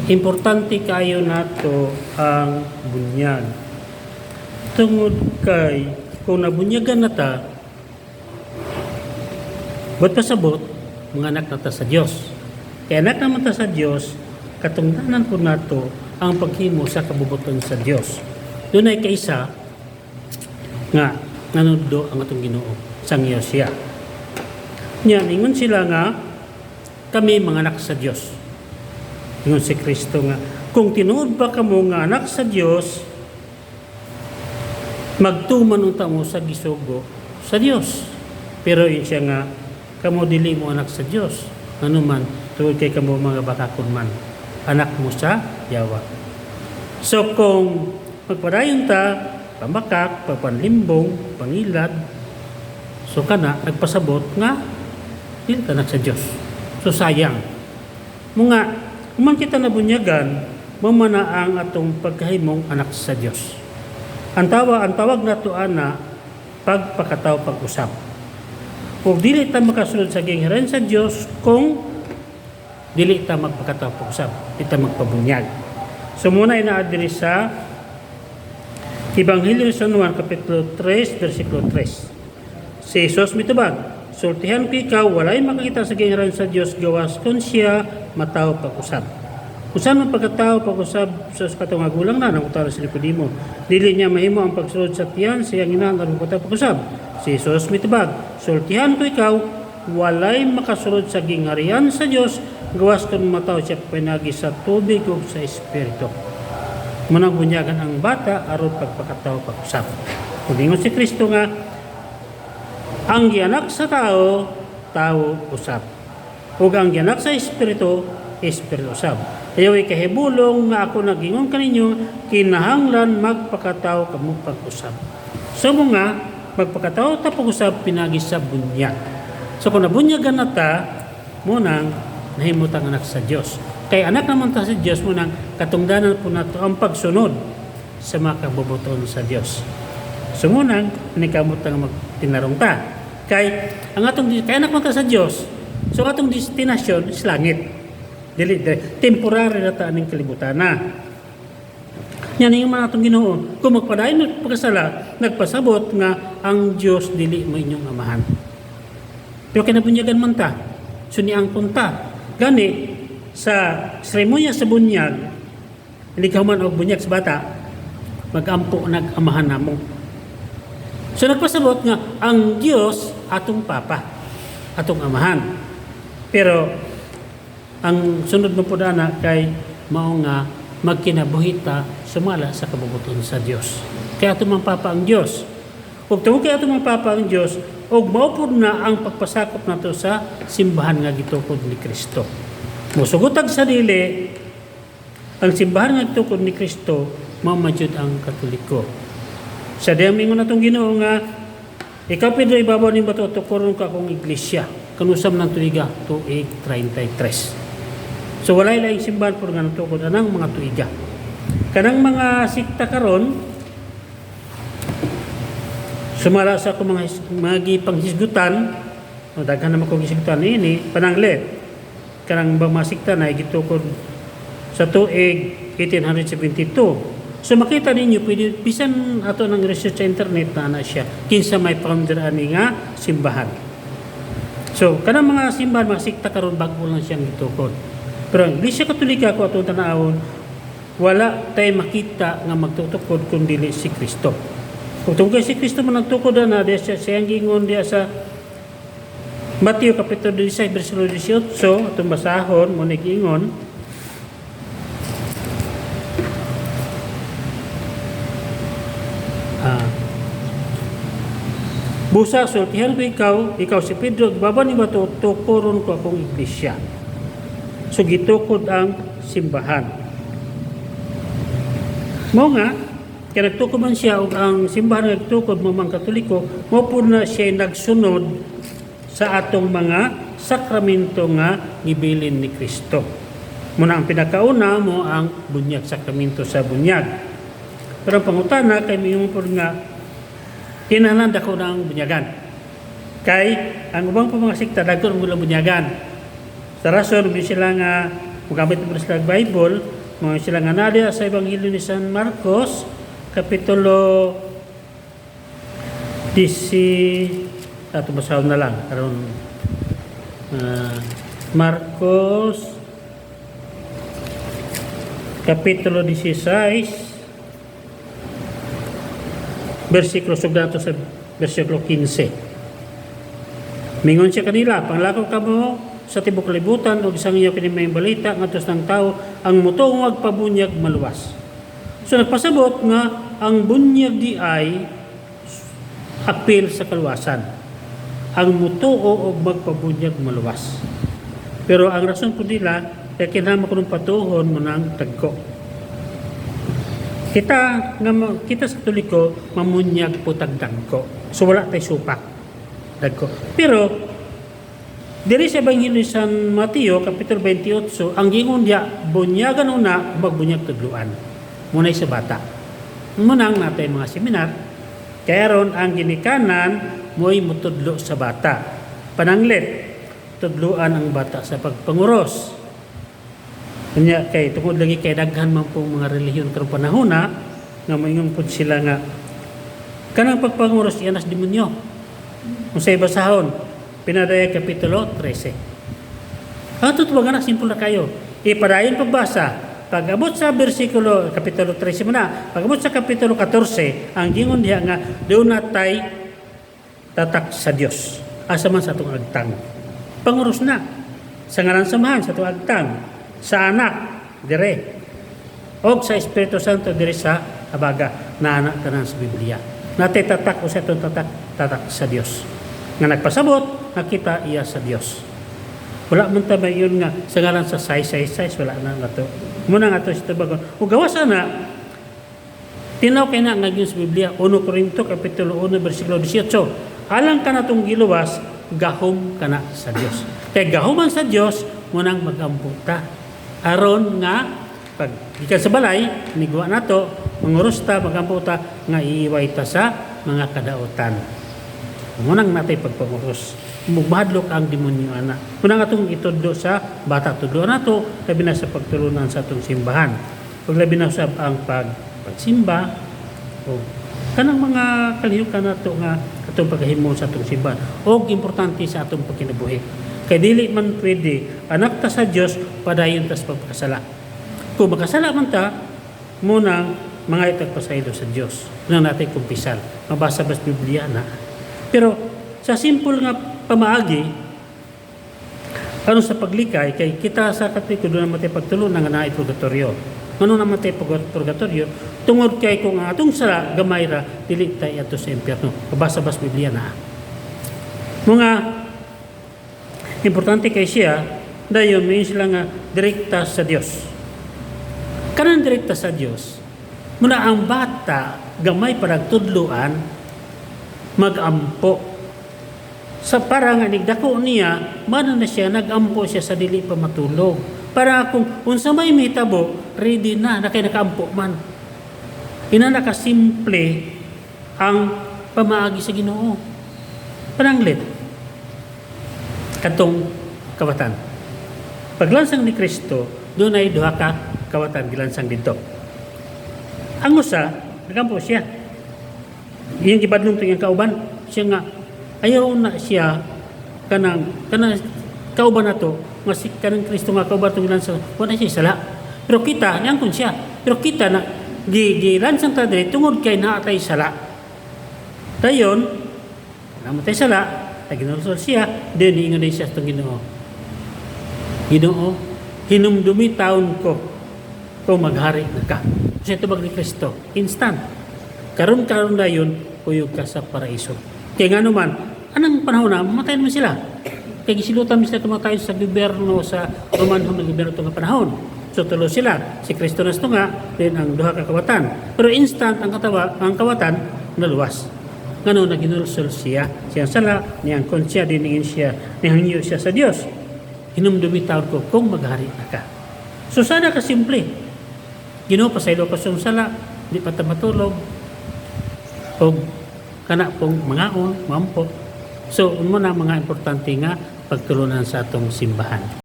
Importante kayo nato ang bunyag. Tungod kay kung nabunyagan na ta, buot pasabot, mga anak na ta sa Dios. Kaya anak naman ta sa Dios, katungdanan po nato ang paghimo sa kabubuton sa Dios. Dunay kaisa nga nanudlo ang atong Ginoo sangyo siya. Nya ingon sila nga kami mga anak sa Dios. Ingon si Kristo nga kung tinuod ba kamo nga anak sa Dios, magtuman unta mo sa gisugo sa Dios. Pero yun siya nga kamo dili mo anak sa Dios. Ano man, tungod kay kamo mga bakakon man, anak mo sa yawa. So kung magpadayon ta, pamakak, papanlimbong, pangilad, so kana nagpasabot nga dili ta anak sa Dios. So sayang. Mga man kita nabunyagan, mao man na ang atong pagkahimong anak sa Dios. Ang tawag nato ana pagpakatao pag-usab. Ug dili ta makasulod sa gingharian sa Dios kung dili ta magpakatao pag-usab, di ta magpabunyag. So muna ina diri sa Ebanghelyo ni San Juan kapitulo 3 bersikulo 3. Si Jesus mitubag, "Sultihan ko ikaw, walay makakita sa gingharian sa Dios gawas kon siya matawo pag-usab." Kung saan man pagkatao pag-usab sa katong gulang na nangutana si Nicodemo. Dili niya mahimo ang pagsulod sa tiyan sa iyang ina aron pagkatao pag-usab. Si Jesus mitubag, "Sultihan ko ikaw, walay makasulod sa gingharian sa Dios gawas kon matawo siya pinagi sa tubig ug sa espiritu." Munang bunyagan ang bata aron pagpakatao pag-usab. Kung ingon si Kristo nga ang gianak sa tao, tao usab. Ug ang gianak sa espiritu, espiritu usab. Ayaw kahibulong nga ako nagingon kaninyo, kinahanglan magpakatao kamo pag-usab. So mo nga, magpakatao ta pag-usab pinagi sa bunyag. So kung nabunyagan na ta, munang nahimutang anak sa Dios. Kay anak naman ta sa Dios, munang katungdanan po nato ang pagsunod sa mga kabubuton sa Dios. So munang nikamot nga magtinarong ta. Kay ang atong kay anak man ta sa Dios, so ang atong destinasyon is langit. Dili, dili temporary na ta aning kalibutan na. Yan yung mga atong Ginoo. Kung magpadayon magpakasala, nagpasabot nga ang Dios dili mo inyong amahan. Pero kinabunyagan man ta. So ni ang punta. Gani sa seremonya sa bunyag, hindi ka man og bunyag sa bata, magampo nag-amahan namo. So nagpasabot nga ang Dios atong papa, atong amahan. Pero ang sunod mo po na kay mao nga magkinabuhi ta sumala sa kabubuton sa Dios. Kaya atong mga papa ang Dios. Ug tungod kay atong mga papa ang Dios, ug mao pud na ang pagpasakop nato sa simbahan nga gitukod ni Kristo. Musugotag sa dili, ang simbahan nga gitukod ni Kristo mao man jud ang Katoliko. Sa diyang mingon natong Ginoo nga ikaw, Pedro, ibabaw ning bato tukoron ko akong iglesia. Kanusam ng tuiga? Tuig 33. So walay laing simbahan por nga natukod anang mga tuiga. Kanang mga sikta karon sumala sa akong mga gipanghisgutan, o daghan naman kong hisgutan niini, pananglit kanang bang mga sikta na gitukod sa tuig 1872. So makita ninyo, pwede, bisan ato ng research sa internet na ana siya, kinsa may founder ani nga simbahan. So kanang mga simbahan, mga sikta karon, bago lang siyang gitukod. Pero ang Iglesia Katolika ko atong tanawon, wala tay makita nga magtutukod kun dili si Kristo. Kung tungkol si Kristo man nagtukod na diya siya siyang gingon diya sa Mateo kapitulo 16 bersikulo 18, atong basahon mo ni giingon. "Busa, sultihan ko ikaw, ikaw si Pedro, baba ni bato, tukuron ko akong iglesia." So gitukod ang simbahan. Mo nga, kaya nagtukod man siya og ang simbahan nga nagtukod mo mang Katoliko, mo po na siya nagsunod sa atong mga sakramento nga gibilin ni Kristo. Muna ang pinakauna mo ang bunyag, sakramento sa bunyag. Pero ang pangutana kay miyong po nga kinahanglan dako ng bunyagan. Kay ang ubang po mga sikta dagko ng bunyagan. Sa rason, may sila nga mugamit mo sila Bible, Mga sila nga naa sa Ebanghelyo ni San Marcos, Kapitulo 10, ato basahon na lang karon, Marcos Kapitulo 16, versikulo, sugdan to sa versikulo 15. Mingon siya kanila, "Panglakaw kamo sa tibok kalibutan ug isangyaw kini Maayong Balita ngadto sa tanang tao. Ang mutuo magpabunyag maluwas." So nagpasabot nga ang bunyag di ay apil sa kaluwasan. Ang mutuo og magpabunyag maluwas. Pero ang rason po nila kay kinahanglan kunong patuhon mo ng tagko. Kita nga kita sa Katoliko mamunyag po tag dagko. So wala tay supak. Dagko. Pero diri sa Ebanghelyo ni San Mateo kapitulo 28, ang gingon diya, bunyagan una, magbunyag tudluan. Muna'y sa bata. Munang natay mga seminar, kaya ron ang ginikanan mo'y mutudlo sa bata. Pananglit, tudluan ang bata sa pagpanguros. Kanya kay tungod lagi kay daghan man pong mga relihiyon karong panahon na nga moingon pud sila nga kanang pagpanguros iyan as demonyo. Kung sa basahon, Pinadaya Kapitulo 13. Ang totoo nga na, simple na kayo. Ipadayon pagbasa. Pag abot sa versikulo, Kapitulo 13 mo na, pag abot sa Kapitulo 14, ang gingon diha nga, doon na tay tatak sa Dios. Asa man sa atong agtang. Panguros na. Sa ngalan samahan sa atong agtang. Sa Anak, dire. O sa Espiritu Santo, dire sa abaga. Naana tanan sa Biblia. Natay tatak o sa itong tatak, tatak sa Dios. Nga nagpasabot, nakita iya sa Dios. Wala man ta yun nga sa ngalan sa size, size, size, wala na nga to. Muna nga to sa tubagon. O gawas ana, tinaw kay na nga yun sa Biblia, 1 Corinto Kapitulo 1, versikulo 18. Alang ka na itong giluwas, gahom ka na sa Dios. Kay gahuman sa Dios, munang magampo ta. Aron nga, pag gikan sa balay, niguwa na to, manguros ta, magampo ta, nga iiway ta sa mga kadautan. Munang natay pagpanguros. Mugmahadlok ang demonyo ana. Munang atong itudlo sa bata, tudlo nato labi na sa pagtulunan sa atong simbahan. Ug labi na usab ang pagsimba o kanang mga kalihukan nato nga atong paghimo sa atong simbahan. Og importante sa atong pagkinabuhi. Kay dili man pwede anak ta sa Dios, padayon ta sa pagpakasala. Kung makasala man ta, munang mga itagpasaylo sa Dios. Unang natin kumpisal. Mabasa ba sa Biblia na? Pero sa simple nga pamaagi, ano sa paglikay, kay kita sa Katoliko doon naman tayo pagtulong nga naay purgatorio. Ngano naman tayo purgatorio? Tungod kay kung ang atong sala gamay ra, dili tayo ato sa impyerno. Mabasa ba sa Biblia na? Mga importante kay siya, dayon may sila nga direkta sa Dios. Kanang direkta sa Dios, muna ang bata gamay para tudluan magampo. Sa para nga nigdako niya, mana na siya nagampo siya sa dili pa matulog. Para kung unsa may mahitabo, ready na, na kay nakaampo man. Ina nakasimple ang pamaagi sa Ginoo. Pananglit katong kawatan. Paglansang ni Kristo, doon ay duha ka kawatan gilansang dito. Ang usa, nagampo siya. Iyang gibadlong to iyang kauban. Siya nga, ayaw na siya kanang kauban na to, nga si kanang Kristo nga kauban itong gilansang, wala siya sala. Pero kita, niyangkon siya. Pero kita na, gilansang ta diri tungod kay naatay sala. Dayon, namatay sala, taginulsol siya, then ingon din siya sa itong Ginoo. "Ginoo, hinumdumi taon ko kung maghari na ka." Kasi ito ni Kristo, instant. Karon-karon na yun, kuyog ka sa paraiso. Kaya nga naman, anong panahon na, mamatay naman sila. Kaya gisilutan sila tumatay sa gobyerno, sa Romano ng gobyerno itong panahon. So tulo sila, si Kristo na nga, then ang duha ka kawatan. Pero instant ang kawatan naluwas. Ngano naginulsol siya, siyang sala, niyang konsya, diningin siya, nihangyo siya sa Dios. "Hinumdumi taon ko kung maghari na ka." So sana kasimple. "Ginoo, pasaylo ko sa sala, di pa ta matulog." O kana pong mangaon, mampo. So, mo na mga importante nga pagtulunan sa atong simbahan.